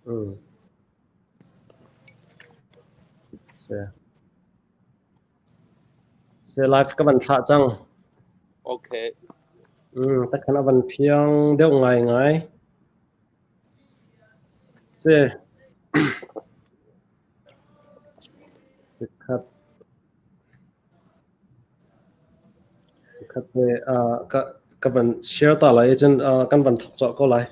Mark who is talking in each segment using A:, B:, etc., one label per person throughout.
A: Se. Se live ka van thlah cang.
B: Okay.
A: Takhan a van fiang deuh ngai ngai. Se. Cikhat. Cikhat te ka ka van share ta lai cun kan van thok cawh ko lai.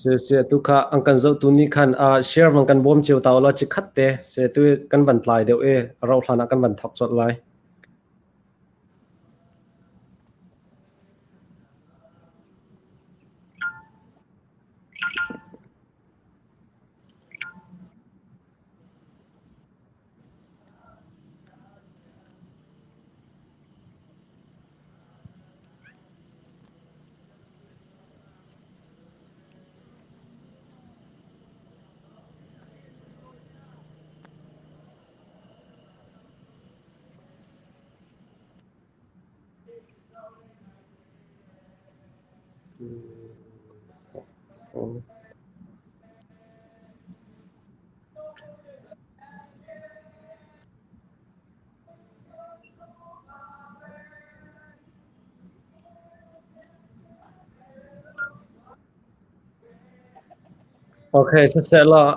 A: Siseh tu kha an kan zohtu nih khan share van kan bawm cio ta ulaw cikhat te seh tu kan van tlai deuh i a rauh hlan ah kan van thawk colh lai. Okay, siseh law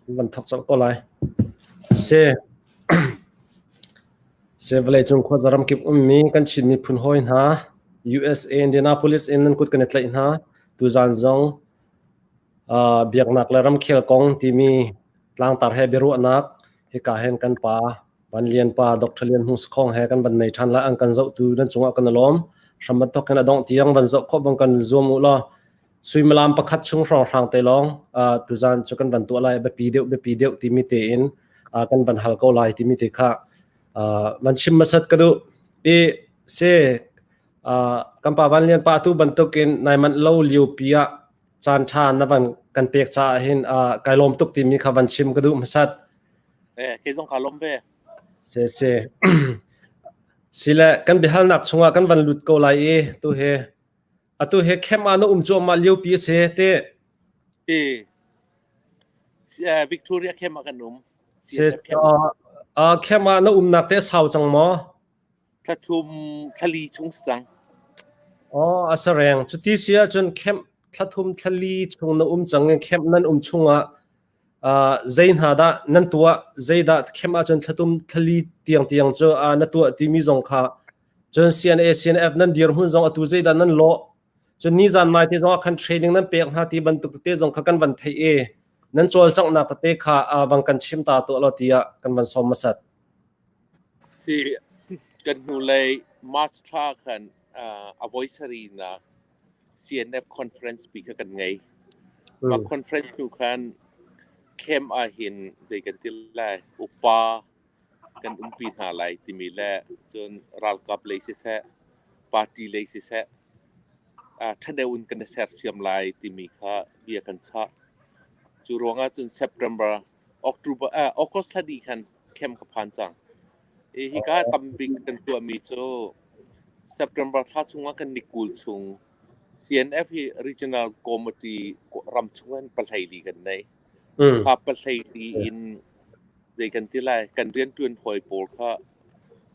A: van thawk colh ko lai. Si. Si vawleicung khuaza ramkip ummi kan Chin miphun hawi hna, USA Indianapolis in nan kut kan i tlaih hna. Tuzaan zong Biaknak le ramkhel kong timi tlangtar he biaruahnak hika hin kan pa Van Lian pa Dr. Lian Hmung Sakhong he kan van nei ṭhan lai. An kan zohtu nan cungah kan i lawm. Hram bantuk in a dongh tiang van zoh khawh bang kan zuam u law suimilam pakhat chung hrawnghrang te lawng tuzan cu kan van tuah lai biapi deuh biapi deuh timi tein kan van hal ko lai timi te kha van chim hmasat ka duh. I se kan pa Van Lian pa tu bantukin nai manh lo lio pi ah caan ṭha na van kan pek caah hin kai lawm tuk timi kha van chim ka duh hmasat.
B: Eh, kei zong kaa lawm ve.
A: Se se. Sile kan biahalnak chungah kan van lut ko lai i tu he atu he camp ah na um cuahmah lio pi a si te.
B: E Victoria camp ah kan um.
A: Se camp ah na umnak te sau cang maw?
B: Thla thum thla li chung si cang.
A: Aw, a si reng. Cuti si ahcun camp thla thum thla li chung na um cang i camp nan um chungah zei hna dah nan tuah, zeidah camp ahcun thla thum thla li tiang tiang cu na tuah timi zong kha cun CNA CNF nan dirhmun zong atu zeidah nan lawh cun nizan mai te zong ah khan training nan pek hna ti bantuk tete zong kha kan van theih i nan cawlcanghnak tete kha vang kan chim ta tuah law tiah kan van sawm hmasat.
B: Si kan hnulei March thla khan a voi sarihnak CNF conference pi kha kan ngei. Mah conference tu khan camp ah hin zei kan ti lai upa kan umpi hna lai timi le cun ralkap lei siseh party lei siseh ṭha deuh in kan i sersiam lai timi kha bia kan chah. Cu ruangah cun September October August thla dih khan camp ka phan cang. I hika tambik kan tuahmi cu September thla chungah kan ni 20 chung CNF hi Regional Committee ram chung in pahlei li kan nei. Kha pahlei li in zei kan ti lai kan rianṭuan hawi pawl kha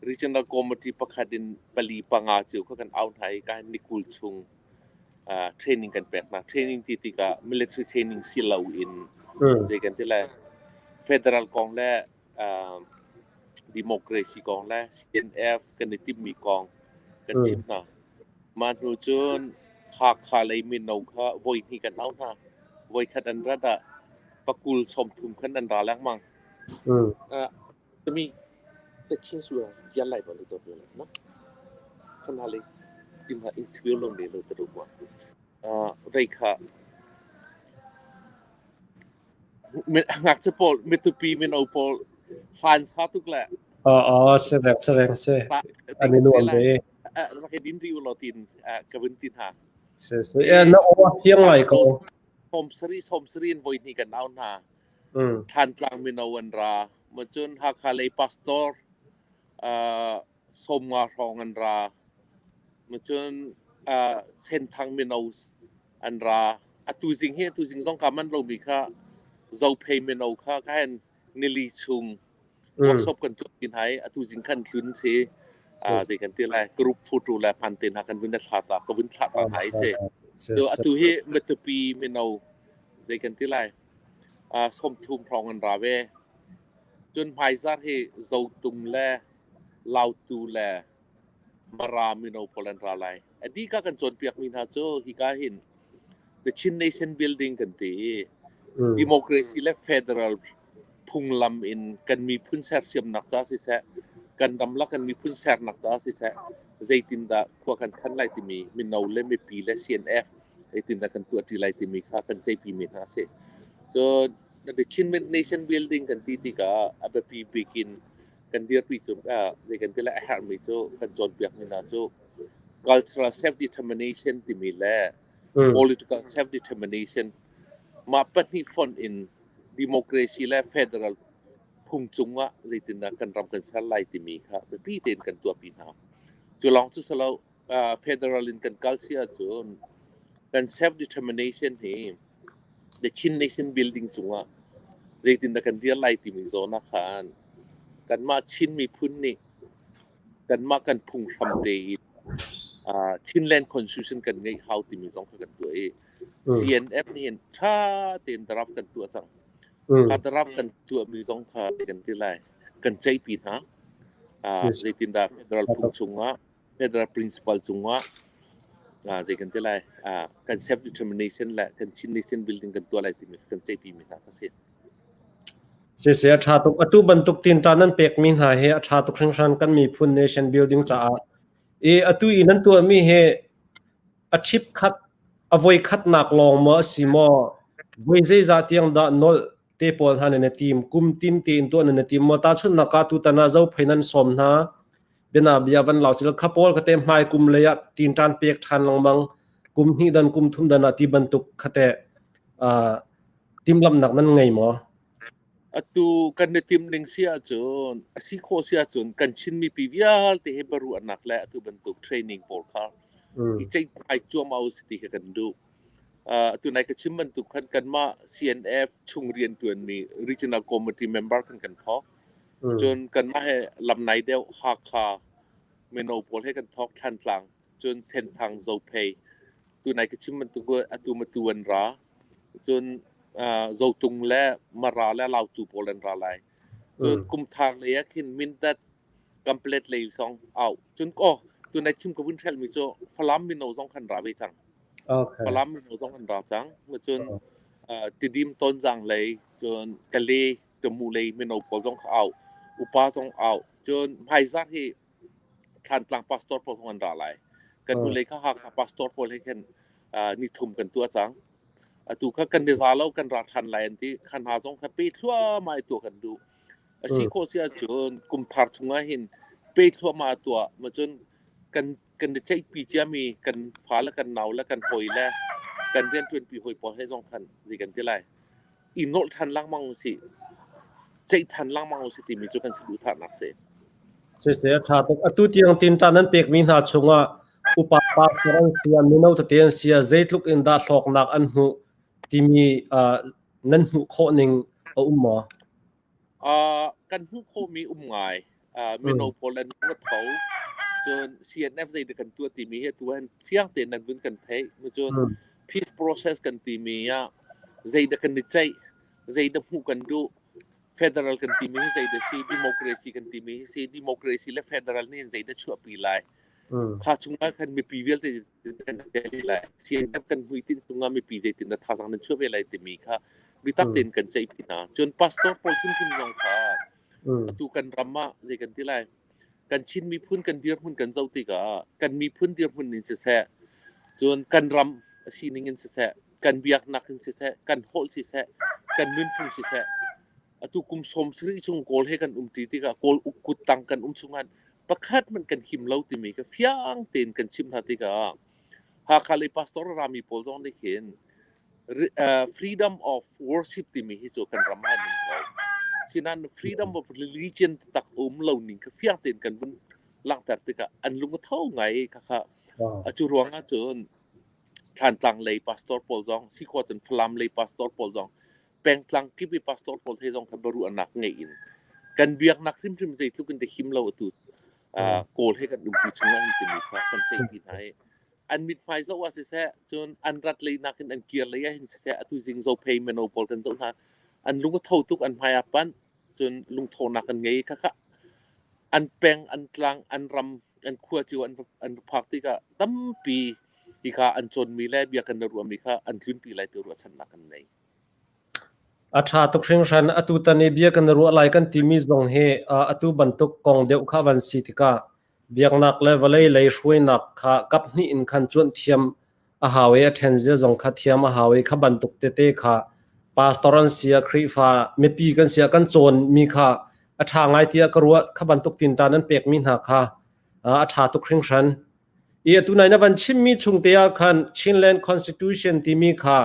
B: Regional Committee pakhat in pali panga cio kha kan au hna i ka ni 20 chung training kan pek hna. Training ti tikah military training si lo in zei kan ti lai federal kong le democracy kong le CNF kan i timhmi kong kan chim hna. Mah hnu cun Hakha lei mino kha voi hnih kan au hna. Voi khat an rat ah pakul 30 khan an ra lengmang. Tami 的亲属原来吧，你都别了，那看哪里，定下 interview 拢你都得到过，啊，为卡ngakchia pawl mitupi mino pawl hlan sa tuk le.
A: Aw, si reng si reng si. An i nuam ve.
B: Rak i din rih u law tin ka vun ti hna.
A: Si si. Na aw a fiang ngai ko.
B: 70 70 in voi hnih kan au hna. Thantlang mino an ra. Ma cun Hakha lei pastor 50 hrawng an ra. Ma cun Senthang mino an ra. Atu zing hi atu zing zong ka man lomi kha Zophei mino kha ka hen nili chung workshop kan tuah pi hna i atu zing khan tlun si zei kan ti lai group photo le hman te hna kan vun thla ta ka vun thla ta hna i si. So atu hi Matupi mino zei kan ti lai 30 hrawng an ra ve. Cun hmaizar hi Zotung le Lautu le Mara mino pawl an ra lai. A dika kan cawnpiakmi hna cu hika hin the Chin Nation Building kan ti i democracy le federal phunglam in kan miphun sersiamnak ca siseh, kan ram le kan miphun sernak ca siseh, zeitindah khua kan khan lai timi mino le mipi le CNF zeitindah kan tuahṭi lai timi kha kan ceihpimi hna a si. Cun the Chin Nation Building kan ti tikah a biapi bik in kan dirpi cu zei kan ti lai a herhmi cu kan cawnpiak mi hna cu cultural self determination timi le political self determination mah pahnih fonh in democracy le federal phung cungah zeitindah kan ram kan ser lai timi kha biapi tein kan tuahpi hna. Cu lawng cu silo federal in kan kal si ahcun kan self determination hi the Chin Nation building cungah zeitindah kan dir lai timi zawn ah khan kanmah Chin miphun nih kanmah kan phunghram tein Chinland Constitution kan ngeih hau timi zong kha kan tuah i CNF nih hin ṭha tein draft kan tuah cang. Kha draft kan tuahmi zong kha kan ti lai kan ceihpi hna. Zeitindah federal phung chungah federal principle cungah zei kan ti lai kan self determination le kan Chin nation building kan tuah lai timi kan ceihpi mi hna kha si.
A: Siseh a ṭha tuk. Atu bantuk tinṭa nan pekmi hna hi a ṭha tuk hringhran kan miphun nation building caah. I atu i nan tuahmi hi a ṭhip khat a voi khatnak lawng maw a si maw? Voi zeizah tiang dah nolh te pawl hna nan i tim? Kum tin tein tuah nan i tim maw? Tahchunhnak ah tutan ah Zophei nan sawm hna. Bianabia van lau sil kha pawl kate hmai kum lei ah tinṭan pek ṭhan lengmang. Kum hnih dan kum thum dan ah ti bantuk khate timhlamhnak nan ngei maw?
B: Atu kan i timh ning si ahcun a si khawh si ahcun kan Chin mipi vialte hi biaruahnak le atu bantuk training pawl kha i ceihmai cuahmah u si ti kha kan duh. Atu nai ka chim bantuk khan kanmah CNF chung rianṭuanmi regional committee member khan kan thawk. Cun kanmah he lamnai deuh Hakha mino pawl he kan thawk Thlantlang cun Senthang Zophei tunai ka chim bantuk atu matu an ra cun Zotung le Mara le Lautu pawl an ra lai cun kumthar lei ah khin Mindat Kamplet lei zong au cun ko tunai chim ka vun hrelmi cu Falam mino zong khan ra ve cang Falam mino zong an ra cang cun Tidim Tonzang lei cun Kale Tamu lei mino pawl zong kha au upa zong au cun hmaizarh hi Thlantlang pastor pawl zong an ra lai. Kan hnulei kha Hakha pastor pawl he khin ni thum kan tuah cang. Atu kha kan i za lo kan ra ṭhan lai an ti. Kha hna zong kha pe thluahmah i tuah kan duh. A si khawh si ahcun kum thar chungah hin pe thluahmah tuah ma cun kan kan i ceihpi ciami kan fa le kan nau le kan hawi le kan rianṭuanpi hawi pawl he zong khan zei kan ti lai. I nolh ṭhan lengmang usih, ceih ṭhan lengmang usih timi cu kan saduhthahnak si.
A: Siseh a ṭha tuk. Atu tiang tinṭan nan pekmi hna chungah upa pa an sia, mino tete an sia, zeitluk in dah hlawknak an hmuh timi nan hmuh khawh ning a um maw?
B: Kan hmuh khawhmi um ngai. Mino pawl an lung a tho. Cun CNF zeidah kan tuah timi hi atu han fiang tein nan vun kan theih. Cun peace process kan timi ah zeidah kan i ceih, zeidah hmuh kan duh, federal kan timi hi zeidah si, democracy kan timi hi si, democracy le federal nih zeidah chuahpi lai. Kha chungah khan mipi vialte kan tel lai. CNF kan hmuitinh chungah mipi zeitin dah thazaang nan chuah ve lai timi kha biatak tein kan ceihpi hna. Cun pastor pawl hrimhrim zong kha atu kan ram ah zei kan ti lai kan Chin miphun kan dirhmun kan zoh tikah kan miphun dirhmun in siseh cun kan ram a sining in siseh kan biaknak in siseh kan holh siseh kan nunphung siseh. Atu kum 70 chung Kawl he kan umṭi tikah Kawl uk kuttang kan um chungah pakhat hmanh kan him lo timi kha fiang tein kan chimh hna tikah Hakha lei pastor a rami pawl zong nih khin freedom of worship timi hi cu kan ram ah an um ko. Sinain freedom of religion tak um lo ning kha fiang tein kan vun langhter tikah an lung a tho ngai i khakha a cu ruang ah cun Thlantlang lei pastor pawl zong sikhua cun Falam lei pastor pawl zong pengtlang kip i pastor pawl he zong kha biaruahnak ngeih in kan biaknak hrimhrim zeitluk in te him lo atu Kawl he kan umpi chung ah timi kha kan ceihpi hna i an mithmai zoh ah siseh cun an rat lei nakin an kir lei ah hin siseh atu zing zophei mino pawl kan zoh hna an lung a tho tuk an hmai a panh cun lungthawhnak an ngei khakha an peng an tlang an ram an khua cio an an phak tikah tampi hi kha an cawnmi le bia kan ruahmi kha an tlunpi lai ti ruahchannak kan nei.
A: A ṭha tuk hringhran. Atutan i bia kan i ruah lai kan timi zong hi atu bantuk kong deuh kha van si tikah biaknak le vawlei lei hruainak kha kaphnih in khan cuanh thiam a hau i a ṭhen zia zong kha thiam a hau i kha bantuk tete kha pastor an si ah Khrihfa mipi kan si ah kan cawnmi kha a ṭha ngai tiah ka ruah. Kha bantuk tinṭan an pekmi hna kha a ṭha tuk hringhran. I atu nai na van chimmi chung te ah khan Chinland Constitution timi kha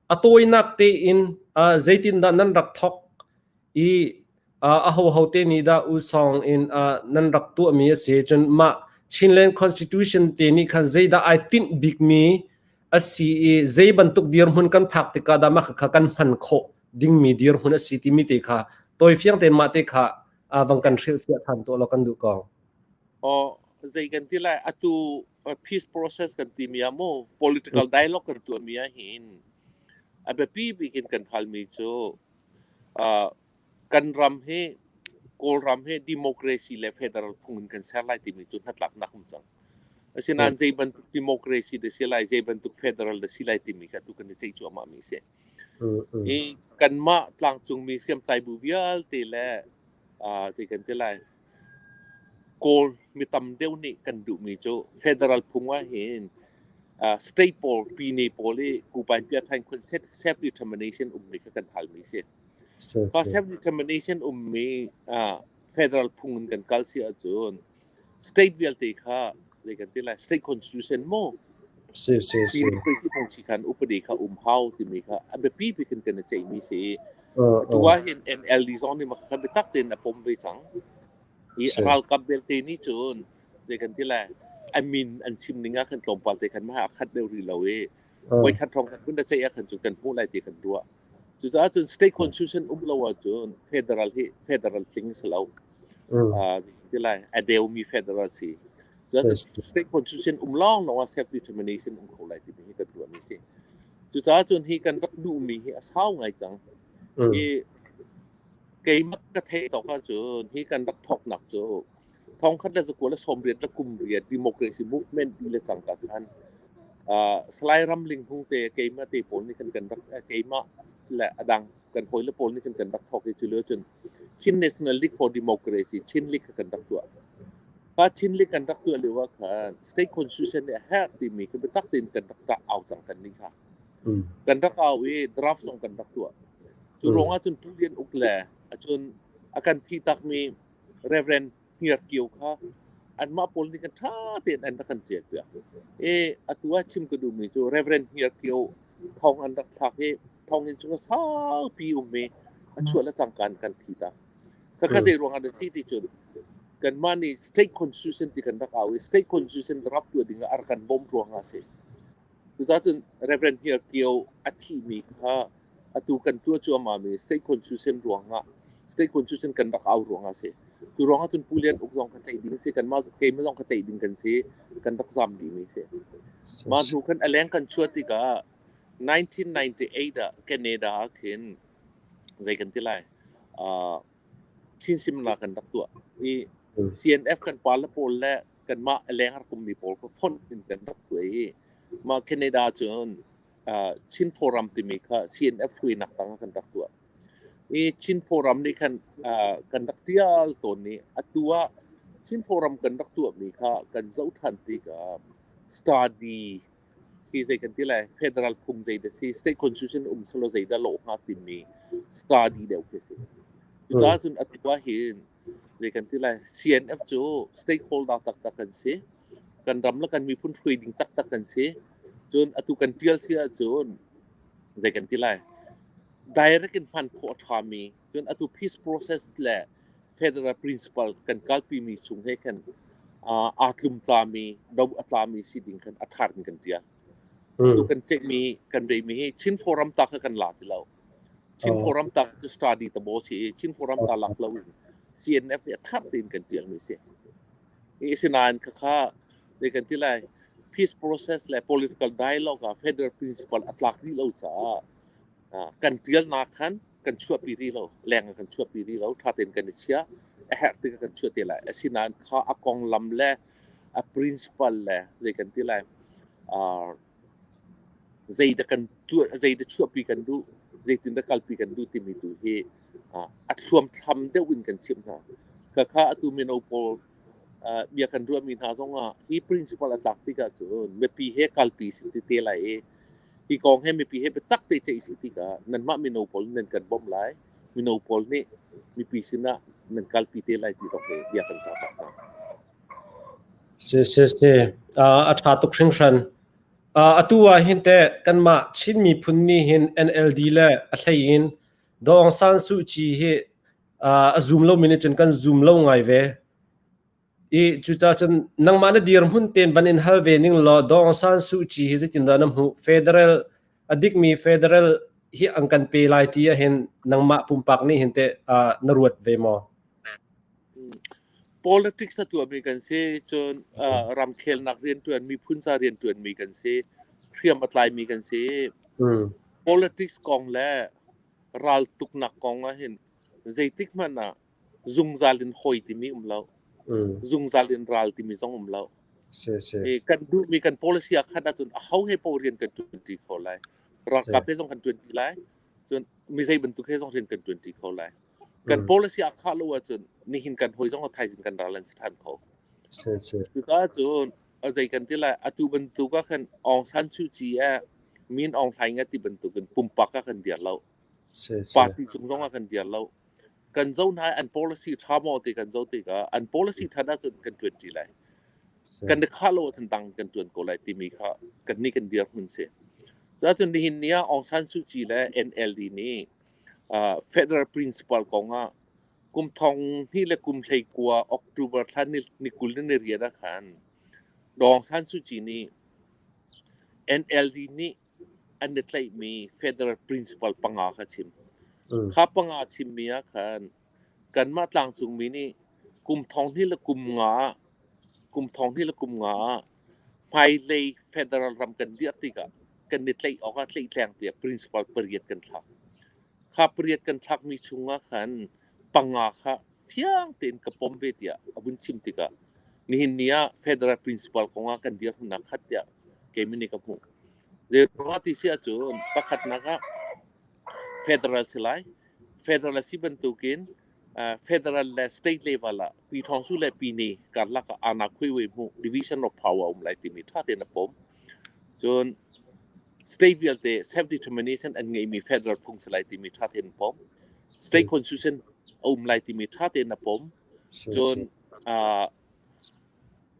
A: A tawinak tein zeitindah nan rak thawk i ahoho te nih dah usawng in nan rak tuahmi a si? Cun mah Chinland Constitution te nih khan zeidah ai tinh bikmi a si i zei bantuk dirhmun kan phak tikah dah mah kha kan hman khawh dingmi dirhmun a si timi te kha tawifiang tein mah te kha vang kan hrilhfiah ṭhan tuah law kan duh ko.
B: Aw, zei kan ti lai atu peace process kan timi ah mu political dialogue kan tuahmi ah hin a biapi bik in kan halmi cu kan ram hi Kawlram hi democracy le federal phung in kan ser lai timi cu hnatlaknak um cang. Asinain zei bantuk democracy dah si lai, zei bantuk federal dah si lai timi kha tu kan i ceih cuahmah mi si. I kanmah tlangcungmi hriamtlai bu vialte le zei kan ti lai Kawl mi tam deuh nih kan duhmi cu federal phung ahhin state pawl, pyine pawl i Kupain-Piathain self determination ummi kha kan halmi a si. Kha self determination ummi federal phung in kan kal si ahcun state vialte kha zei kan ti lai state constitution maw si khan upadi kha um hau timi kha a biapi bik in kan i ceihmi si. Atu ah hin NLD zong nih mah kha biatak tein a pom ve cang. Hi ralkap belte nih cun zei kan ti lai a min an chim ning ah khan tlawmpal te khan mah a khat deuh rih lo i voikhat hrawng kan vun a ceih ah khan cun kan hmuh lai ti kan ruah. Cucaah cun state constitution um lo ahcun federal hi federal tling si lo. Ti lai a deumi federal si. Cun state constitution um lawng lawng ah self determination um kho lai timi hi kan ruahmi si. Cucaah cun hi kan rak duhmi hi a sau ngai cang. Hi keimah ka theih tawk ahcun hi kan rak thawknak cu thongkhat le zakua le sawmriat le kum riat democracy movement ti le cangka khan Salai Ramling Hung te keimah te pawl nih khan kan rak keimah le adang kan hawile pawl nih khan kan rak thawk i cu lio cun Chin National League for Democracy Chin League kha kan rak tuah. Kha Chin League kan rak tuah lio ah khan state constitution nih a herh timi kha biatak tein kan rak rak au cang kan nih kha. Kan rak au i draft zong kan rak tuah. Cu ruang ah cun Pu Lian Uk le acun a kan thi takmi Reverend Hniar Kio kha anmah pawl nih kan ṭha tein an rak kan ṭial piak. I atu ah chim ka duhmi cu Reverend Hniar Kio thong an rak thlak i thonginn chung ah saupi um i a chuah le cangka in kan thi ta. Khakha zei ruang ah dah si ti cun kanmah nih state constitution ti kan rak au i state constitution draft tuah ding ah a rak kan bawmh ruang ah a si. Cucaah cun Reverend Hniar Kio a thihmi kha atu kan tuah cuahmahmi state constitution ruangah state constitution kan rak au ruangah a si. Cu ruangah cun Pu Lian Uk zong kha tlaih ding si, kanmah keimah zong kha tlaih ding kan si, kan rak zam dihmi si. Mah hnu khan a leng kan chuah tikah 1998 ah Canada ah khin zei kan ti lai uh, Chin Simla kan rak tuah i CNF kan pa le pawl le kanmah a leng rak ummi pawl kha fonh in kan rak tuah i mah Canada cun Chin Forum timi kha CNF hruainak tang ah kan rak tuah. I Chin Forum nih khan kan rak tial tawn i atu ah Chin Forum kan rak tuahmi kha kan zoh ṭhan tikah study Khi zei kan ti lai, federal phung zei dah si, state constitution um selaw zei dah lawh hnga timi study deuh khi si. Cucaah cun atu ah hin zei kan ti lai, CNF cu stakeholder taktak kan si. Kan ram le kan miphun hruai ding taktak kan si. Cun atu kan tial si ahcun zei kan ti lai, direct in hman khawh a ṭhami, cun atu peace process le federal principle kan kalpimi chung he khan aa tlumtlami, do a tlami si ding khan a thar in kan tial. Atu kan ceihmi, kan reimi hi Chin Forum ta kha kan la ti lo. Chin Forum ta cu study ta bo si i Chin Forum ta lak lo in CNF nih a thar tein kan tialmi si. Hi asinain khakha zei kan ti lai, peace process le political dialogue ah federal principle a tlak rih lo caah kan ṭialnak khan kan chuahpi rih lo, leng ah kan chuahpi rih lo, ṭha tein kan i chiah, a herh tikah kan chuah te lai. Asinain kha a konglam le a principle le zei kan ti lai, zeidah kan tuah, zeidah chuahpi kan duh, zeitindah kalpi kan duh timi tu hi a thluamthlam deuh in kan chimh hna. Khakha atu mino pawl bia kan ruahmi hna zongah hi principle a tlak tikah cun mipi he kalpi si ti te lai i hi kong he mipi he biatak te ceih si tikah nanmah mino pawl nan kan bawmh lai, mino pawl nih mipi sinah nan kalpi te lai ti zong hi bia kan cah tak hna.
A: Si si si. A ṭha tuk hringhran. Atu ah hin teh kanmah Chin miphun nih hin NLD le a hlei in Daw Aung San Suu Kyi hi a zum lomi nih cun kan zum lo ngai ve. I cucaah cun nangmah na dirhmun tein van in hal ve ning law Daw Aung San Suu Kyi hi zeitindah na hmuh? Federal a dikmi federal hi an kan pe lai ti ahhin nangmah pumpak nih hin teh na ruat ve maw?
B: Politics a tuahmi kan si, cun ramkhelnak rianṭuan, miphun ca rianṭuanmi kan si, hriam a tlaimi kan si. Politics kong le raltuknak kong ahhin zeitik hmanh ah zungzal in hawi timi um lo. Zungzal in ral timi zong um lo. Kan duhmi kan policy ah khat ahcun aho he paoh rian kan ṭuanṭi kho lai. Ralkap he zong kan ṭuanṭi lai. Cun mi zei bantuk he zong rian kan ṭuanṭi kho lai. Kan policy a khah lo ahcun nihin kan hawi zong a thaizing kan ral an si ṭhan kho. Cucaah cun zei kan ti lai, atu bantuk ah khan Aung San Suu Kyi eh Min Aung Hlaing ti bantuk in pumpak ah kan dir lo. Party cung zong ah kan dir lo. Kan zoh hna an policy ṭha maw ti kan zoh tikah an policy ṭhat ahcun kan ṭuanṭi lai. Kan i khah lo ahcun dang kan ṭuan ko lai timi kha kan nih kan dirhmun si. Cuahcun nihin ni ah Aung San Suu Kyi le NLD nih federal principle kong ah kum 2019 October thla ni 28 ah khan Daw Aung San Suu Kyi nih NLD nih an i tlaihmi federal principle panga kha chim. Kha panga chimmi ah khan kanmah tlangcungmi nih kum thong hnih le kum nga kum thong hnih le kum nga ah hmailei federal ram kan dirh tikah kan i tlaih awk ah tlaihtleng tiah principle pariat kan thlak. Kha pariat kan thlakmi chungah khan panga kha thiang tein ka pom ve tiah a vun chim tikah nihin ni ah federal principle kong ah kan dirhmunnak khat tiah keimah nih ka hmuh. Zeiruangah ti si ahcun pakhatnak ah federal si lai. Federal a si bantukin federal le state level ah Pyithawngsu le Pyine karlak ah aana khuiwei hmuh division of power um lai timi ṭha tein a pom. Cun state vialte self determination an ngeihmi federal phung si lai timi ṭha tein a pom. State constitution a um lai timi ṭha tein a pom. Cun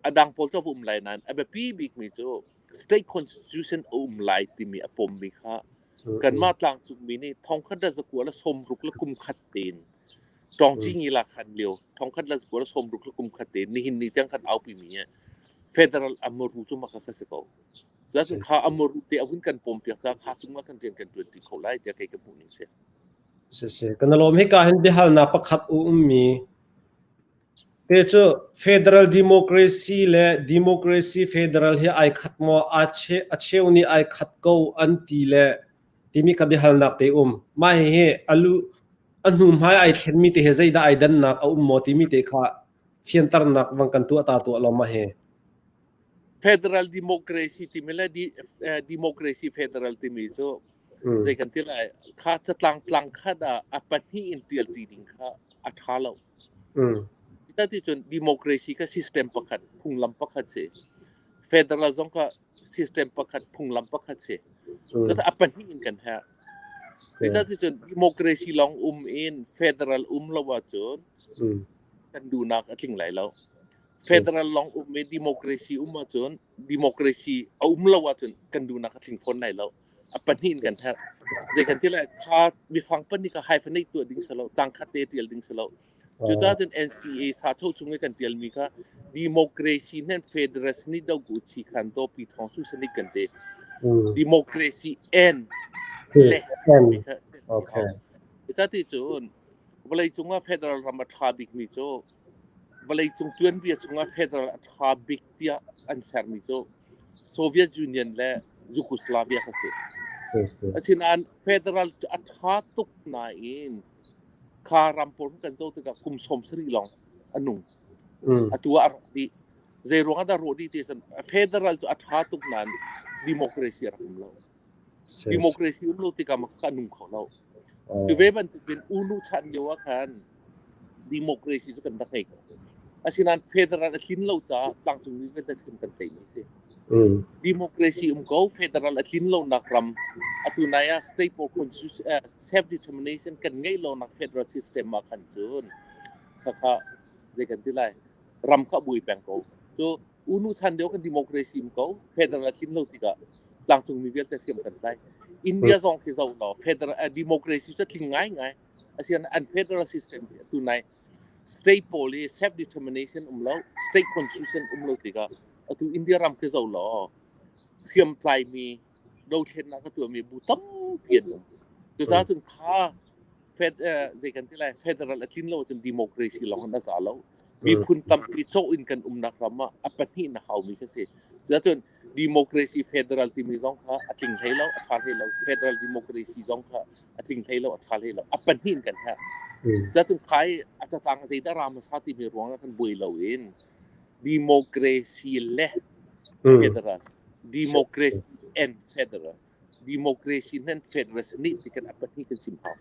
B: a dang pawl cu a um lai nain a biapi bikmi cu state constitution a um lai timi a pommi kha kanmah tlangcungmi nih 1961 tein Ṭawngci ngila khan lio 1961 tein nihin ni tiang kan aupi mi hi federal amaru cu maka kha si ko. Cun kha amaru te a vun kan pom piak ca kha cungah kan rian kan ṭuan ti kho lai tiah kei ka hmuh ning si.
A: Si si. Kan lawm hika hin biahalnak pakhat u ummi Te cu federal democracy le democracy federal hi ai khat maw a cheu nih ai khat ko an ti le timi kha biahalnak te um. Mah hihi alu a hnu hmai ai thlenmi te he zeidah ai dannak a um maw timi te kha fianternak vang kan tuah ta tuah lo mah hi.
B: Federal democracy timi le democracy federal timi cu zei kan ti lai kha catlang tlang khat ah a pahnih in tial ti ding kha a tha lo. Ti cun democracy kha system pakhat phunglam pakhat si. Federal zong kha system pakhat phunglam pakhat si. Cucaah a pahnih in kan herh. Zeicahtiah democracy lawng um in federal um lo ahcun kan duhnak a tling lai lo. Federal lawng um i democracy um ahcun democracy a um lo ahcun kan duhnak a tling fawn lai lo. A pahnih in kan herh. Zei kan ti lai kha mifang pahnih kha hyphenate tuah ding si lo, tlang khat te tial ding si lo. Cucaah cun NCA sacho chung i kan tialmi kha democracy nen federal sani do gu chi khan do pi thong su sani kan te. Democracy and le
A: Okay.
B: Cati cun vawlei cungah federal ram a ṭha bikmi cu vawlei cung tuanbia chungah federal a ṭha bik tiah an sermi cu Soviet Union le Yugoslavia kha si. Asinain federal cu a ṭha tuk nain kha ram pawl kan zoh tikah kum 70 lawng a nung. Atu ah a rawk dih. Zei ruang ah dah rawh dih ti federal cu a ṭha tuk nain democracy a rak um lo. Democracy um lo tikah mah kha a nung kho lo. Cu ve bantukin U Nu chan lio ah khan democracy cu kan rak ngei ko. Asinain federal a tlin lo caah tlangcung mi kan kan tei mi si. Democracy um ko, federal a tlin lonak ram atu nai ah state pawl self determination kan ngeih lonak federal system ah khan cun khakha zei kan ti lai ram kha buai peng ko. Cu U Nu chan lio kan democracy um ko, federal a tlin lo tikah tlangcung mi vialte hriam kan tlai. India zong khi zoh law federal democracy cu tling ngai ngai. Asian an federal system tu nai state pawl i self determination um lo, state constitution um lo tikah atu India ram khi zoh law hriamtlai mi dothlennak a tuahmi bu tampi an um. Cucaah cun kha fed zei kan ti lai federal a tlin lo cun democracy lawng in a za lo. Miphun tampi cawh in kan umnak ram ah a pahnih na haumi kha si. Cucaah democracy federal timi zong kha a tling hlei lo, a ṭha hlei lo. Federal democracy zong kha a tling hlei lo, a ṭha hlei lo. A pahnih in kan herh. Cucaah khai a catlang zeidah ram a sa timi ruang ah kan buai lo in democracy le federal, democracy and federal, democracy and federal nih ti kan a pahnih kan chim hau.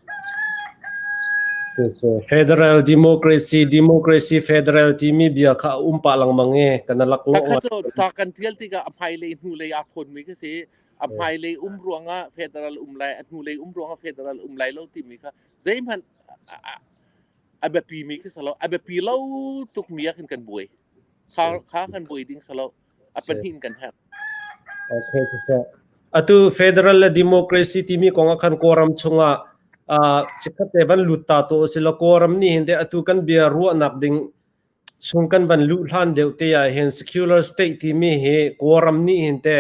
A: Federal democracy, democracy federal timi bia kha a um pah lengmang i kan lak
B: lo. Kha cu ca kan tial tikah a hmailei hnulei aa thawnmi kha si. A hmailei um ruangah federal um lai, a hnulei um ruangah federal um lai lo timi kha zeihmanh a biapi mi khi si lo. A biapi lo tuk mi ah khin kan buai. Kha kha kan buai ding si lo. A pahnih in kan herh.
A: Okay, siseh. Atu federal le democracy timi kong ah khan Kawlram chungah chikkhat te van lut ta to sila Kawlram nih hin te atu kan bia ruahnak ding chung kan van luh hlan deuh te ah hin secular state timi hi Kawlram nih hin te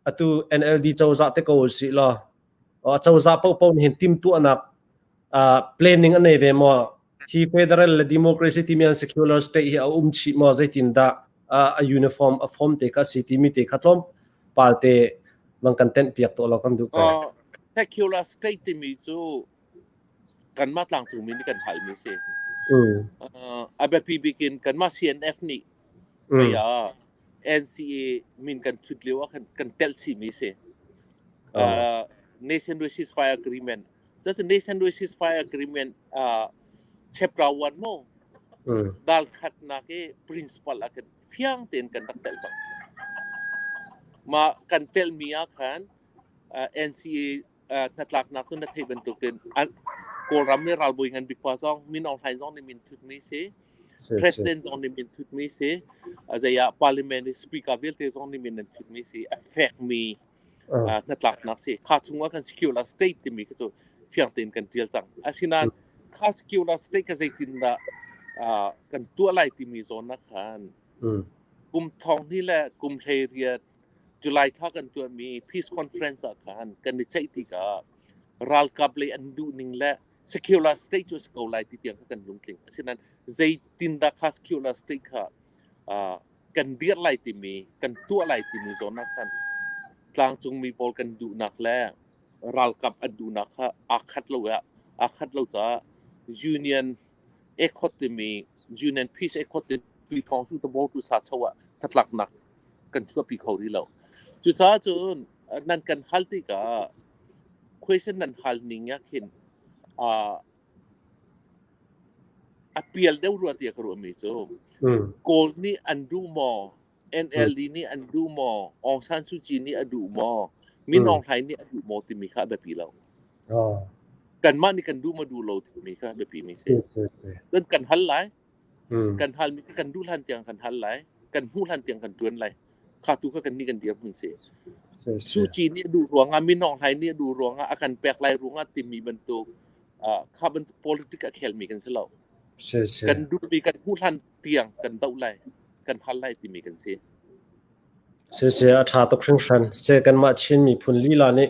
A: atu NLD cozah te ko usih law cozah paohpaoh nih hin timhtuahnak planning an nei ve maw? Hi federal le democracy timi an secular state hi a um chih maw? Zeitin dah a uniform a form te kha si timi te kha tlawmpal te bang kan tenh piak to lo kan duh ko.
B: Secular state timi cu kanmah tlangcungmi nih kan halmi si. A biapi bik in kanmah CNF nih ah NCA min kan thut lio ah khan kan telh chihmi si. Nation with Ceasefire Agreement. That's the Nation with Ceasefire Agreement chapter 1 mo dal khatnak i principle ah khan fiang tein kan rak telh cang. Ma kan telhmi ah khan NCA hnatlaknak cu na theih bantukin Kawlram i ralbawi ngan bik pa zong Min Aung Hlaing zong nih min thutmi si President zong nih min thutmi si zei ah parliament i speaker vialte zong nih min an thutmi si a fekmi hnatlaknak si kha chungah kan secular state timi kha cu fiang tein kan tial cang asinain kha secular state kha zeitindah kan tuah lai timi zawn ah khan kum thong hnih le kum 18 July thla kan tuahmi Peace Conference ah khan kan i ceih tikah ralkap lei an duhning le secular state cu a si ko lai ti tiang kha kan lungtling. Asinain zeitindah kha secular state kha kan dirh lai timi, kan tuah lai timi zawn ah khan tlangcungmi pawl kan duhnak le ralkap an duhnak kha aa khat lo aa khat lo caah Union Accord timi Union Peace Accord timi thawng cu tu sa cho ah hnatlaknak kan chuahpi kho rih lo. Cucaah cun nan kan hal tikah question nan hal ning ah khin a pial deuh rua tiah ka ruahmi cu Kawl nih an duh maw? NLD nih an duh maw, Aung San Suu Kyi nih a duh maw, Min Aung Hlaing nih a duh maw timi kha a biapi lo. Kanmah nih kan duh maw duh lo timi kha a biapi mi si. Cun kan hal lai. Kan halmi kha kan duh hlan tiang kan hal lai. Kan hmuh hlan tiang kan ṭuan lai. Kha tu kha kan nih kan dirhmun si. Suu Kyi nih a duh ruangah, Min Aung Hlaing nih a duh ruangah, a kan pek lai ruangah timi bantuk kha bantuk politic a khelmi kan si lo. Kan duhmi kan hmuh hlan tiang kan doh lai, kan hal lai timi kan si.
A: Siseh a ṭha tuk hringhran. Seh kanmah Chin miphun lila nih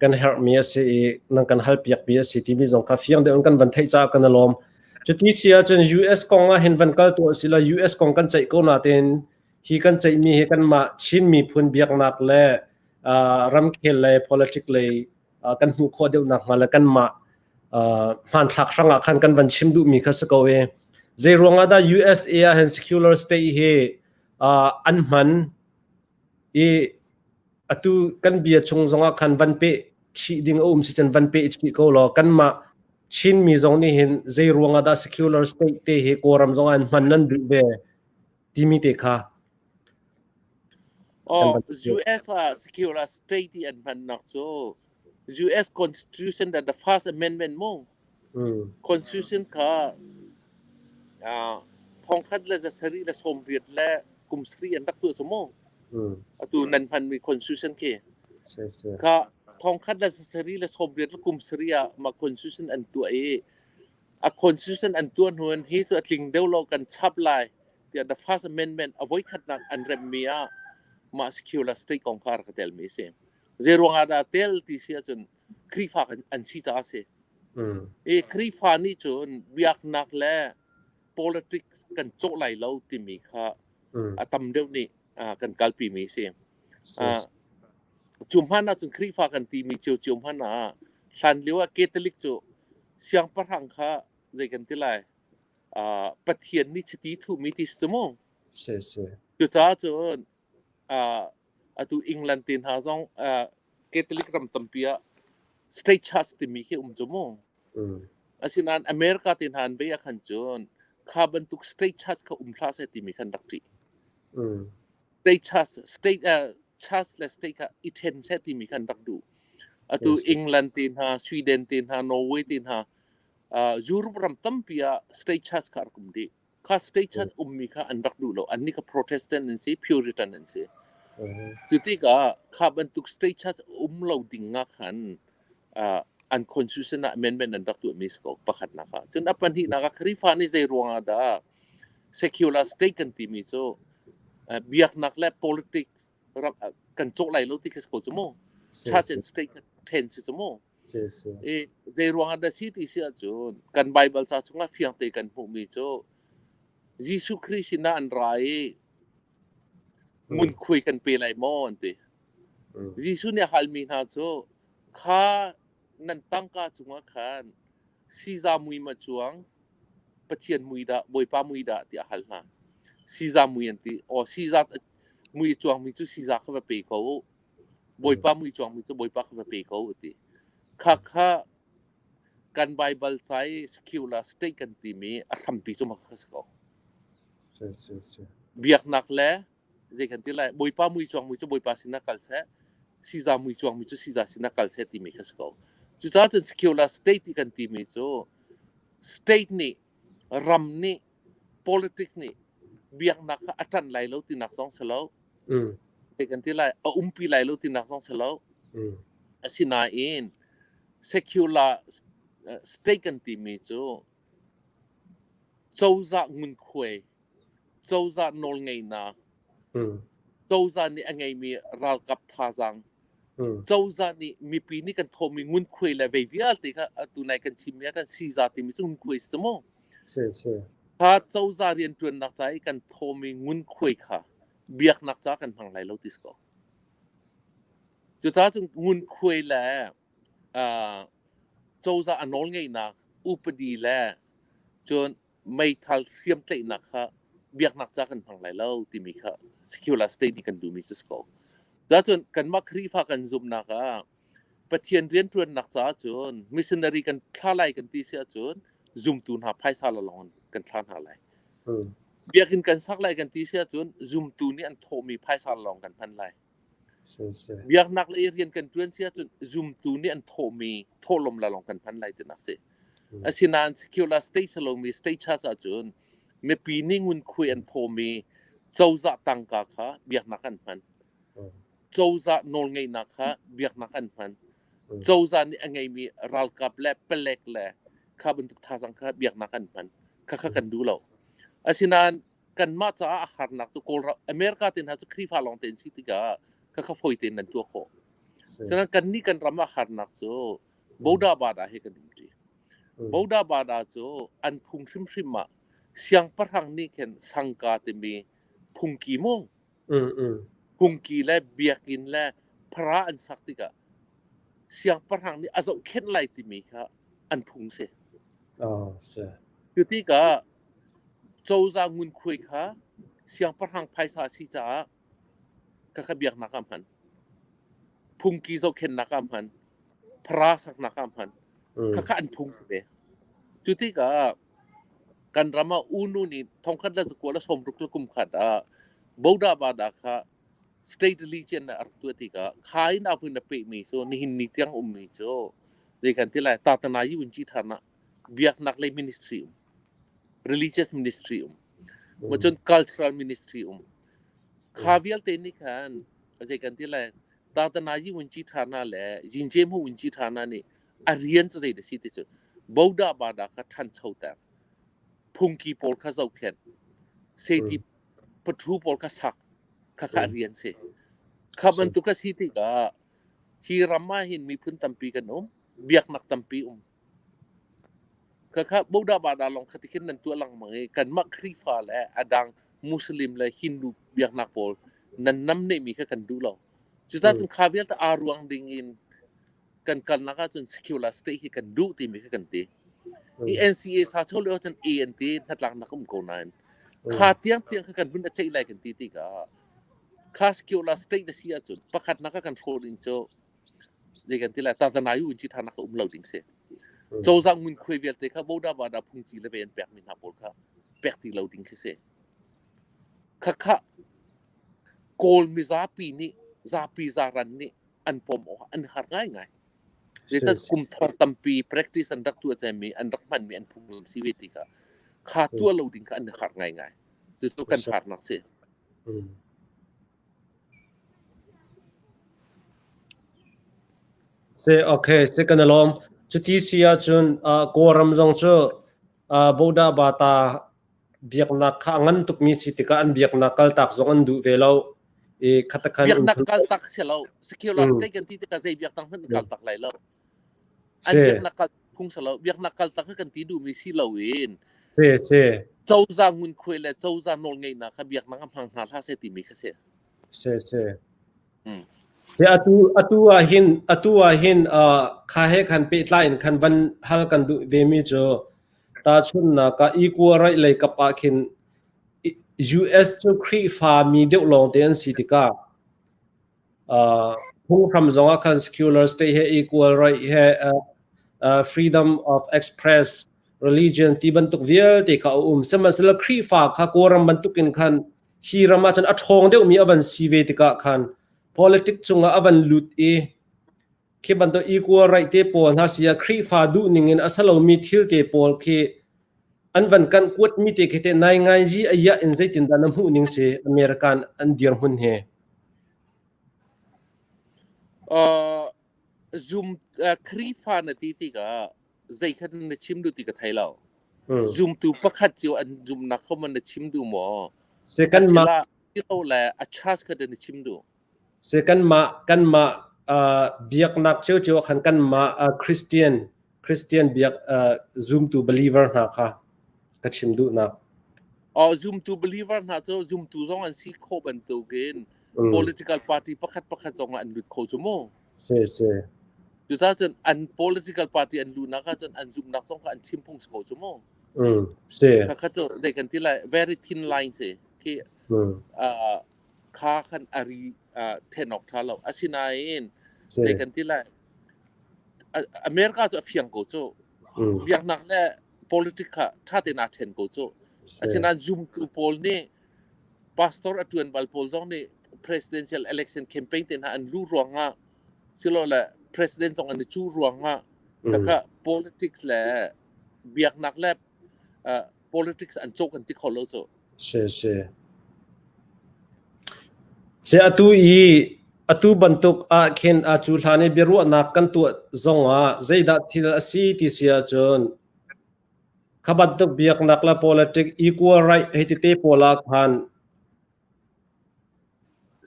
A: kan herhmi a si i nan kan halpiakmi a si timi zong kha fiang deuh in kan van theih caah kan i lawm. Cuti si ahcun US kong ah hin van kal tuah usih law US kong kan ceih ko natein hi kan ceihmi hi kanmah Chin miphun biaknak le ramkhel le politic lei kan hmuh khawh deuh nakhnga le kanmah hmanthlak hrangah khan kan van chim duhmi kha si ko i zei ruangah dah USA ah hin secular state hi an hman i atu kan bia chung zongah khan van peh chih ding a um si cun van peh chih ko law kanmah Chinmi zong nih hin zei ruangah dah secular state te hi Kawlram zongah an hman nan duh ve timi te kha.
B: Oh, US ah secular state i an hmannak cu US Constitution that the First Amendment mu. Constitution kha thongkhat le zasarih le sawmriat le kum sarih an rak tuah cu mu. Atu nan hmanmi constitution khi. Kha thongkhat le zasarih le sawmriat le kum sarih ah mah constitution an tuah i a constitution an tuah hnu in hi cu a tling deuh lo kan chap lai tiah the First Amendment a voikhatnak an remmi ah mah secular state kong kha rak telmi a si. Zei ruangah dah tel ti si ahcun Khrihfa an si caah a si. I Khrihfa nih cun biaknak le politics kan cawh lai lo timi kha a tam deuh nih kan kalpi mi a si. Cu hmanh ahcun Khrihfa kan timi ciocio hmanh ah hlan lio ah Catholic cu siangpahrang kha zei kan ti lai Pathian nih chiti thuhmi ti si mu.
A: Si si.
B: Cucaah cun atu England te hna zong Catholic ram tampi ah state church timi khi um cu mu. Asinain America te hna an bei ah khan cun kha bantuk state church kha um hlah seh timi khan rak ṭih. State church, state church le state kha i ṭhen seh timi khan rak duh. Atu England te hna, Sweden te hna, Norway te hna Europe ram tampi ah state church kha a rak um dih. Kha state church ummi kha an rak duh lo. Annih kha Protestant an si, Puritan an si. Cu tikah kha bantuk state church um lo ding ah khan an constitution ah amendment an rak tuahmi si ko pakhatnak ah. Cun a pahnihnak ah Khrihfa nih zei ruangah dah secular state kan timi cu biaknak le politics ram kan cawh lai lo ti khi si ko cu mu. Church and state then si cu mu. I zei ruangah dah si ti si ahcun kan Baibal ca chungah fiangte kan hmuhmi cu Jesuh Khrih sinah an ra i ngunkhuai kan pe lai maw an ti. Jesuh nih a halmi hna cu kha nan tangka cungah khan siza mui ma cuang Pathian mui dah Bawipa mui dah tiah a hal hna. Siza mui an ti. Aw siza mui cuangmi cu siza kha va pe ko u. Bawipa mui cuangmi cu Bawipa kha va pe ko a ti. Khakha kan Baibal ca i secular state kan timi a hrampi cu mah kha si ko. Biaknak le zei kan ti lai Bawipa mui cuangmi cu Bawipa sinah kal seh, siza mui cuangmi cu siza sinah kal seh timi kha si ko. Cucaah cun secular state ti kan timi cu state nih ram nih politics nih biaknak kha a ṭanh lai lo tinak zong si lo. Te kan ti lai a umpi lai lo tinak zong si lo. Asinain secular state kan timi cu cozah ngunkhuai, cozah nawlngeihnak, cozah nih a ngeimi ralkap thazaang cozah nih mipi nih kan thawhmi ngunkhuai le vei vialte kha atu nai kan chimmi ah kan siza timi cu ngunkhuai si mu.
A: Si si.
B: Kha cozah rianṭuannak ca i kan thawhmi ngunkhuai kha biaknak ca kan hmang lai lo ti si ko. Cucaah cun ngunkhuai le cozah a nawlngeihnak upadi le cun meithal hriamtlaihnak kha biaknak ca kan hmang lai lo timi kha secular state nih kan duhmi cu si ko. Cun kanmah Khrihfa kan zumhnak ah Pathian rianṭuannak caah cun missionary kan thla lai kan ti si ahcun zumtu hna phaisa la lawng kan thla hna lai. Biakinn kan sak lai kan ti si ahcun zumtu nih an thawhmi phaisa lawng kan hman lai. Biaknak lei rian kan ṭuan si ahcun zumtu nih an thawhmi thawhlawm la lawng kan hman lai tinak si. Asinain secular state si lomi state church ahcun mipi nih ngunkhuai an thawhmi cozah tangka kha biaknak an hman. Cozah nawlngeihnak kha biaknak an hman. Cozah nih a ngeimi ralkap le palek le kha bantuk thazaang kha biaknak an hman. Khakha kan duh lo. Asinain kanmah caah a harnak cu Kawlram America te hna cu Khrihfa lawng te an si tikah khakha fawi tein nan tuah khawh. Cunan kannih kan ram ah harnak cu Boda Bada he kan um ṭi. Boda Bada cu an phung hrimhrim ah siangpahrang nih khin sangka timi phungki mu phungki le biakinn le phara an sak tikah siangpahrang nih a zohkhenh lai timi kha an phung si. Cu tikah cozah ngunkhuai kha siangpahrang phaisa a si caah khakha biaknak ah hman. Phungki zohkhenhnak ah hman. Phara saknak ah hman. Khakha an phung si ve. Cu tikah kan ram ah U Nu nih thongkhat le zakua le sawmruk le kum khat ah Boda Bada kha state religion ah a rak tuah tikah kha in a vun a pehmi cu nihin ni tiang ummi cu zei kan ti lai tatanayi vun ci ṭhan ah biaknak lei ministry um religious ministry um cun cultural ministry um kha vialte nih khan zei kan ti lai tatanayi vun ci ṭhana le yinje mu vun ci ṭhana nih a rian cu zei da si ti cu boda bada kha ṭhanchoter phungki pawl kha zohkhenh safety pathu pawl kha sak kha kha a rian si kha bantuk a si tikah hi ram ah hin miphun tampi kan um biaknak tampi um Khakha Buddha Bada lawng kha tikhin nan tuah lengmang i kanmah Khrihfa le a dang Muslim le Hindu biaknak pawl nan namnehmi kha kan duh lo. Cucaah cun kha vialte aa ruang ding in kan kalnak ahcun secular state hi kan duh timi kha kan ti. Hi NCA sa cho lio cun A an ti hnatlaknak um ko nain kha tiang tiang kha kan vun a ceih lai kan ti tikah kha secular state na si ahcun pakhatnak ah kan hrawh ding cu zei kan ti lai tazanayu in ci thanak um lo ding si cozah ngunkhuai vialte kha boda bada phungci le ve an pek mi hna pawl kha pek ti lo ding khi si khakha kawl mizapi nih zapi zaran nih an pom awk an har ngai ngai zeicah kum thong tampi practice an rak tuah cemi an rak hman mi an phunglam si ve tikah kha tuah lo ding kha an har ngai ngai cucu kan harnak si.
A: Si, okay, si kan i lawm. Cuti si ahcun Kawlram zong cu Boda Bata biaknak kha a ngan tukmi si tikah an biaknak kaltak zong an duh ve lo. I khatakhan
B: Biaknak kaltak si lo. Secular state kan ti tikah zei biaknak hmanh kaltak lai lo. An biaknak kal phung si lo. Biaknak kaltak kha kan ti duhmi si loin
A: Si, si.
B: Cozah ngunkhuai le cozah nawlngeihnak kha biaknak ah hmang hna hlah seh timi kha si.
A: Si, si. Si atu ah hin kha he khan pehtlai in khan van hal kan duh ve mi cu tahchunnak ah equal right lei kap ah khin US cu Khrihfa mi deuh lawng te an si tikah phunghram zong ah khan secular state he equal right he freedom of express religion ti bantuk vialte kha a um. Sihmanhsehlaw Khrihfa kha Kawlram bantukin khan hi ram ah cun a ṭhawng deuhmi a van si ve tikah khan politics chungah a van lut i khi bantuk equal right te pawl hna si ah Khrihfa duh ning in a si lomi thil te pawl khi an van kan kuatmi te khi te nai ngai zi a iah in zeitindah na hmuh ning si American an dirhmun he?
B: Zum Khrihfa na ti tikah zei kha na chim duh ti ka thei lo. Zumtu pakhat cio an zumnak kho man na chim duh maw?
A: Se kanmah
B: Asila le a charge kha na chim duh?
A: Se kanmah biaknak cio cio khan kanmah Christian biak zumtu believer hna kha ka chim duhnak.
B: Oh, zumtu believer hna cu zumtu zong an si khawh bantukin political party pakhat pakhat zong ah an lut kho cu mu.
A: Si si.
B: Cucaah cun an political party an luhnak ah cun an zumhnak zong kha an chim phung si ko cu mu.
A: Si.
B: Kha kha cu zei kan ti lai very thin line si. Khi kha khan ari then awk tha lo. Asinain zei kan ti lai America cu a fiang ko cu. Biaknak le politics kha ṭha tein aa ṭhen ko cu. Asinain zumtu pawl nih pastor a ṭuan bal pawl zong nih presidential election campaign te hna an luh ruangah silole president zong an i cuh ruangah khakha politics le biaknak le politics an cawk an ti kho lo cu.
A: Si si. Si atu i atu bantuk ah khin a cu hlan i biaruahnak kan tuah zong ah zeidah thil a si ti si ahcun kha bantuk biaknak le politic equal right hei ti te pawl ah khan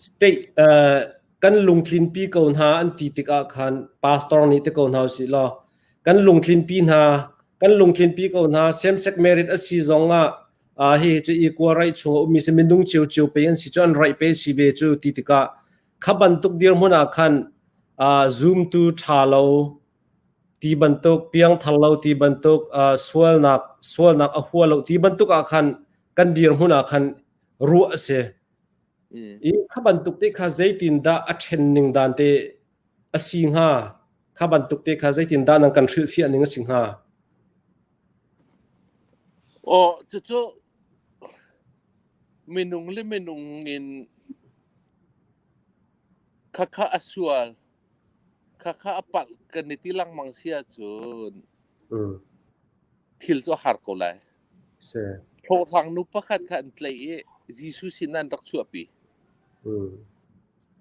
A: State kan lungtlinpi ko hna an ti tikah khan pastor nih ti ko hna usih law kan lungtlinpi hna kan lungtlinpi ko hna same sex marriage a si zong ah hi cu equal right chung a ummi si minung ciocio pe an si cu an right pe si ve cu ti tikah kha bantuk dirhmun ah khan zumtu ṭha lo ti bantuk piangthar lo ti bantuk sualnak sualnak a hua lo ti bantuk ah khan kan dirhmun ah khan ruah a si. I kha bantuk te kha zeitindah a ṭhen ning dan te a si hnga? Kha bantuk te kha zeitindah nan kan hrilhfiah ning a si hnga?
B: Aw, cucu minung le minung in khakha a sual, khakha a palh kan i ti lengmang si ahcun thil cu a har ko lai.
A: Si.
B: Hlawhhlang nu pakhat kha an tlaih i Jesuh sin an rak chuahpi.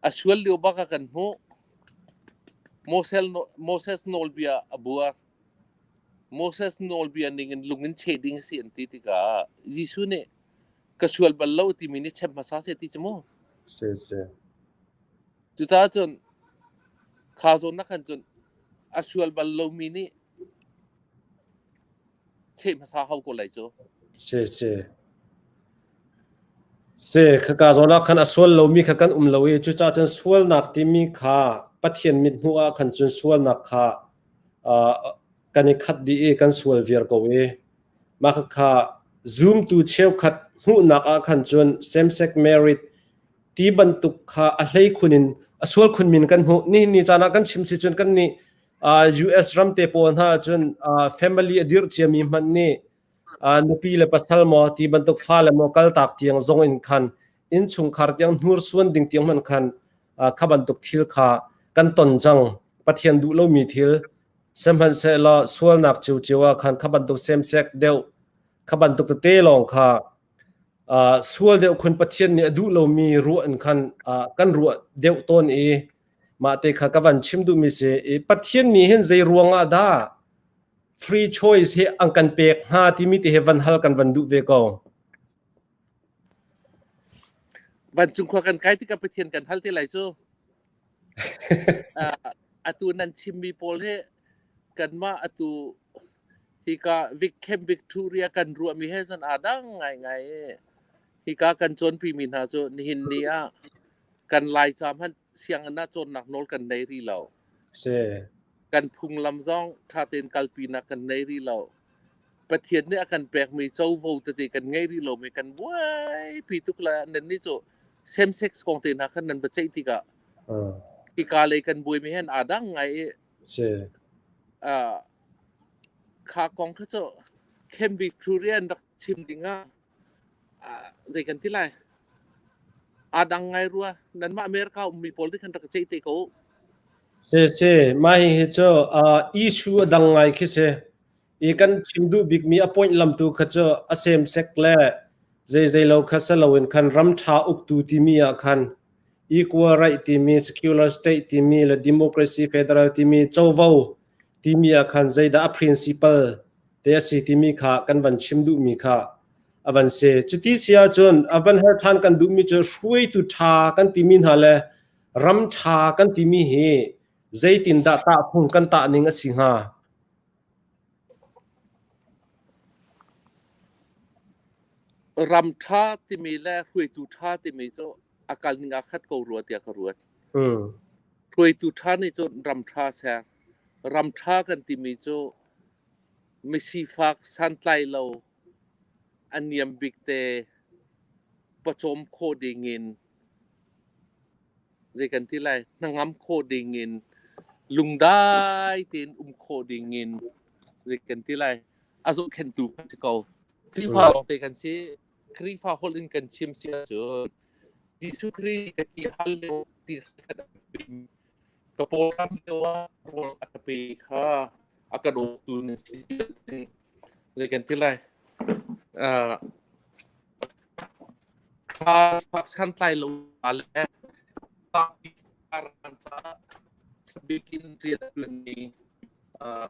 B: A sual lio bak ah kan hmuh. Moses nawlbia a buar. Moses nawlbia ning in lung in cheh ding a si an ti tikah Jesuh nih ka sual bal lo timi nih chem hmasa seh ti cu mu.
A: Si si.
B: Cucaah cun kha zawn na khan cun a sual bal lomi nih cheh hmasa hau ko lai cu.
A: Si si. Si khaka zawn ah khan a sual lomi kha kan um lo i cucaah cun sualnak timi kha Pathian mithmuh ah khan cun sualnak kha kan i khat dih i kan sual viar ko i mah kha zumtu cheukhat hmuhnak ah khan cun same sex marriage ti bantuk kha a hlei khun in a sual khun min kan hmuh. Nihin ni caan ah kan chim si cun kan nih US ram te pawl hna cun family a dirh ciami hmanh nih nupi le pasal maw ti bantuk fale maw kaltak tiang zong in khan innchungkhar tiang hnursuan ding tiang hmanh khan kha bantuk thil kha kan ton cang. Pathian duh lomi thil sihmanhsehlaw sualnak ciocio ah khan kha bantuk same sex deuh kha bantuk tete lawng kha sual deuh khun Pathian nih a duh lomi ruah in khan kan ruah deuh tawn i mah te kha ka van chim duhmi si i Pathian nih hin zei ruang ah dah free choice hi an kan pek hnga timi te hi van hal kan van duh ve ko.
B: Vancung khua kan kai tikah Pathian kan hal te lai cu. Atu nan chimmi pawl hi kanmah atu hika Camp Victoria kan ruahmi he cun aa dang ngaingai i hika kan cawnpimi hna cu nihin ni ah kan Laica hmanh sianginn ah cawnnak nawl kan nei rih lo.
A: Si.
B: Kan phunglam zong ṭha tein kalpinak kan nei rih lo. Pathian nih a kan pekmi covo tete kan ngei rih lomi kan buaipi tuk le nan nih cu same sex kong te hna khan nan va ceih tikah hika lei kan buaimi hen aa dang ngai i
A: Si.
B: Kha kong kha cu Camp Victoria an rak chim ding ah zei kan ti lai? Aa dang ngai rua. Nanmah America ummi pawl nih khan rak ceih te ko.
A: Si si, mah hi cu issue a dang ngai khi si. I kan chim duh bikmi a point lam tu kha cu a same sex le zeizei lo kha si loin khan ram ṭha uktu timi ah khan equal right timi secular state timi le democracy federal timi covo timi ah khan zeidah a principle te a si timi kha kan van chim duhmi kha a van si. Cuti si ahcun a van her ṭhan kan duhmi cu hruaitu ṭha kan timi hna le ram ṭha kan timi hi zeitindah tahphung kan tah ning a si hnga?
B: Ram ṭha timi le hruaitu ṭha timi cu a kal ning aa khat ko rua tiah ka ruat. Hruaitu ṭha nih cun ram ṭha ser. Ram ṭha kan timi cu misifak santlai lo a niam bik te pawcawm khawh ding in zei kan ti lai hnangam khawh ding in lungdai tein um khawh ding in zei kan ti lai a zohkhenhtu kan si ko. Khrihfa lawngte kan si. Khrihfa holh in kan chim si ahcun Jesuh Khrih ka ti hal lio ti khat a pe ka pawram lio ah rawl a ka pe kha a ka dawtu na si zei kan ti lai. Uh, kha fak santlai lo le bikin rian ṭuanmi uh,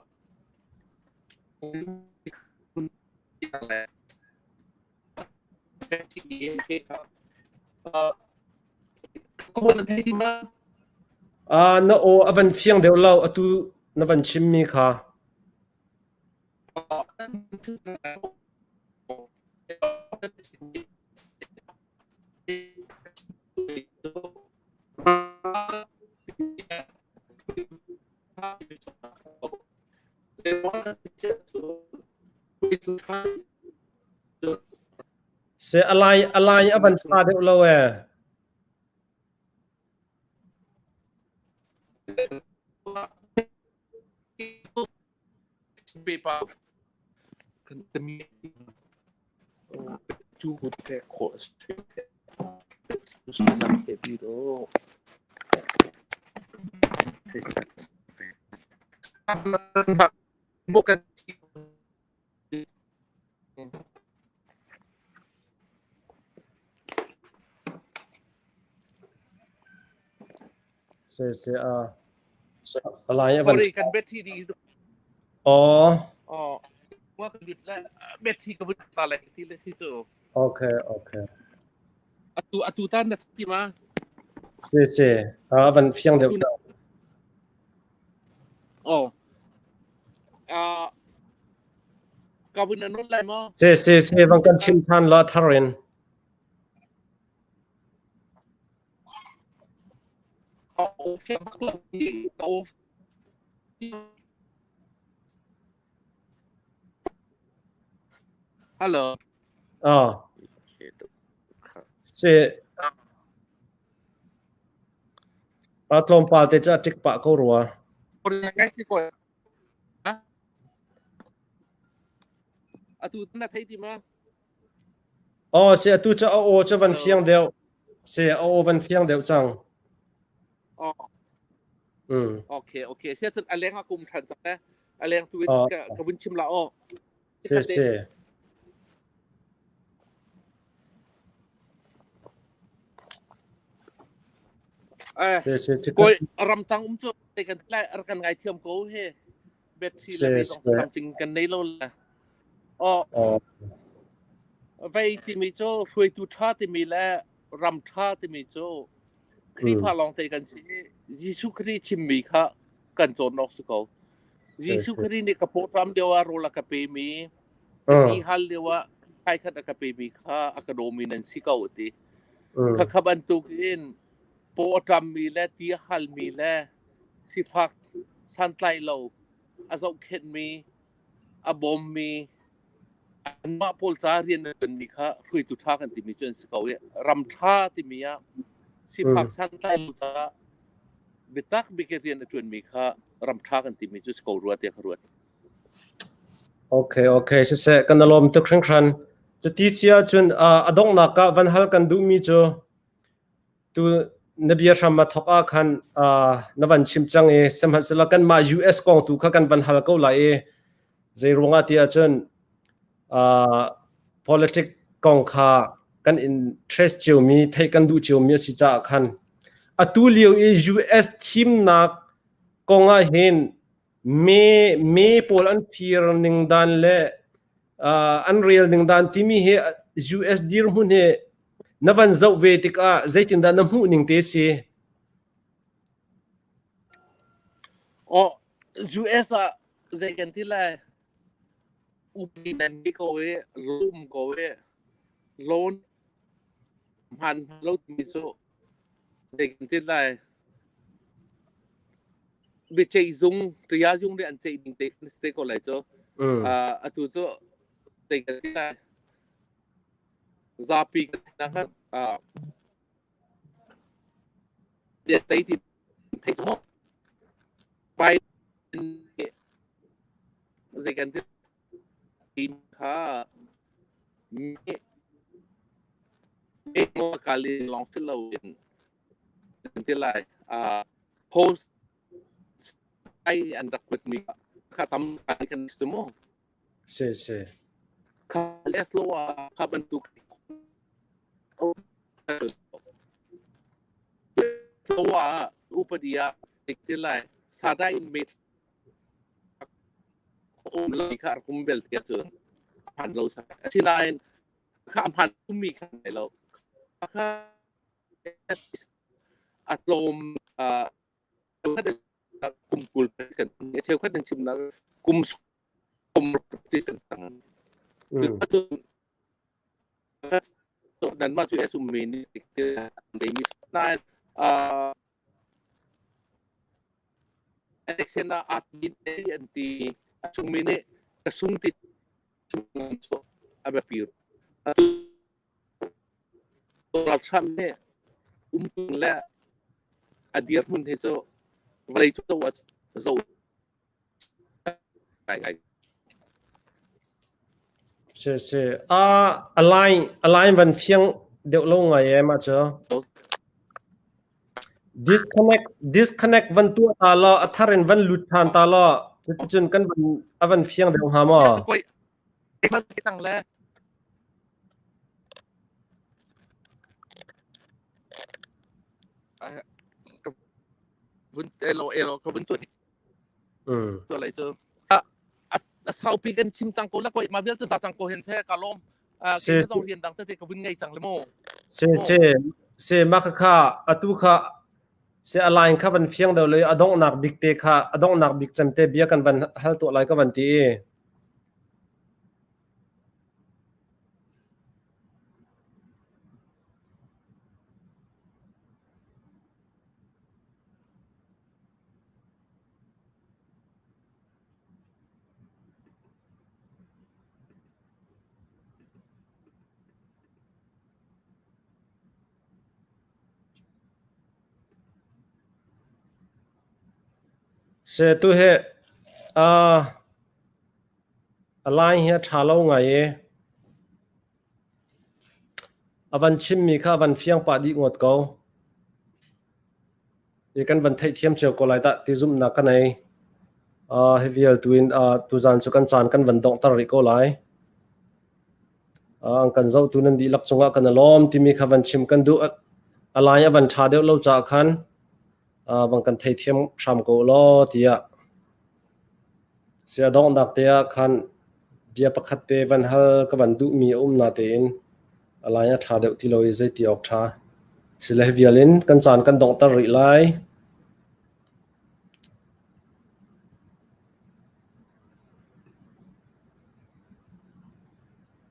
A: Na aw a van fiang deuh lo atu na van chimmi kha. Se a lai a lai a van ṭha deuh lo ee. Se se a a lai a van
B: Sorry, kan betthi di.
A: Aw.
B: Oh, wa kan lut la betthi ka vun ta lai ti le si cu.
A: Okay, okay.
B: Atu atu tan na ti ma?
A: Se se a van fiang deuh cang.
B: Oh. Uh, ka vun an lai maw?
A: Se se se van kan chim than la thar in.
B: Ka off bak lo ka off. Hello.
A: Ah. Se a tlawmpal te cu a ṭik pah ko rua.
B: Atu na thei ti ma?
A: Aw si atu cu a aw cu van fiang deuh. Si a aw van fiang deuh cang.
B: Oh. Okay, okay. Sia cun a leng a kum ṭhan cang le. A leng tu in ka ka vun chim la aw.
A: Si si.
B: Eh, koi ramtang um cu te kan lai kan ngai thiam ko he. Betsi le vei zong tlamtling kan nei lo le. Oh. Vei timi cu hruaitu ṭha timi le ram ṭha timi cu Khrihfa lawng te kan si i Jesuh Khrih chimmi kha kan cawn awk si ko. Jesuh Khrih nih ka pawṭam lio ah rawl a ka pemi, ka ti hal lio ah thaikhat a ka pemi kha a ka dawmi nan si ko a ti. Khakha bantuk in paw a ṭammi le ti a halmi le sifak santlai lo a zohkhenhmi, a bawmmi, anmah pawl ca rian an ṭuanmi kha hruaitu ṭha kan timi cu an si ko i ram ṭha timi ah sifak santlai lo caah biatak bik i rian a ṭuanmi kha ram ṭha kan timi cu si ko rua tiah ka ruat.
A: Okay, okay, siseh kan lawm tuk hringhran. Cuti si ahcun a donghnak ah van hal kan duhmi cu Tu na bia hram a thawk ah khan na van chim cang i sihmanhsehlaw kanmah US kong tu kha kan van hal ko lai i zei ruangah ti ahcun politic kong kha kan interest ciomi theih kan duh ciomi a si caah khan atu lio i US thimnak kong ah hin Me me pawl an fir ning dan le an rel ning dan timi hi US dirhmun hi na van zoh ve tikah zeitindah na hmuh ning te si?
B: Oh, US ah zei kan ti lai? Upadi nan bi ko i lum ko i loan hman lo timi cu zei kan ti lai? Biaceih zung ṭia zung nih an ceih ding te kan si te ko lai cu. Atu cu zei kan ti lai? Zapi kan ti ah tei ti thei cu Biden nih zei kan ti kha. Me kal in lawng si loin ti lai post ai an rak kuat mi kha tam kai kan si mu.
A: Si si.
B: Kha les lo ah kha bantuk lo ah upadi ah ti lai sada in me um lai kha rak um bel ti ahcun hman lo sa. Asinain kha hman ummi kha lai lo. Kha a tlawm kum 20 kan cheukhat an chimnak kum kum kan tang. Nanmah cu US ummi nih mi nain election ah aa an ti a chungmi nih ka sung ti cu a biapi. Atu Donald Trump nih umtung le a dirhmun hi cu vawlei cu zoh ngai.
A: Si si. A line a line van fiang deuh lo ngai e mah cu. Disconnect disconnect van tuah ta law a thar in van lut than ta law cuticun kan van a van fiang deuh hnga maw?
B: Le. Vun elo elo ka vun tuah tuah lai cu. A saupi kan chim cang ko la koi ma vial cu za cang ko hen se ka lawm. Ke zong rian dang tete ka vun ngei cang le mu.
A: Se se se ma kha kha atu kha se a line kha van fiang deuh le a donghnak bik te kha a donghnak bik cem te bia kan van hal tuah lai ka van ti i. Se tu hi a line hi a ṭha lo ngai i a van chimmi kha a van fiang pah dih ngawt ko. I kan van theihthiam cio ko lai dah ti zumhnak ka nei. Hi vial tu in tuzaan cu kan caan kan van donghter rih ko lai. An kan zohtu nan dihlak cungah kan i lawm timi kha van chim kan duh. A lai a van ṭha deuh lo caah khan van kan theithiam hram ko law tiah Sia donghnak te ah khan bia pakhat te van hal ka van duhmi a um natein a lai a ṭha deuh ti lo i zeiti awk ṭha. Sile hi vial in kan caan kan donghter rih lai.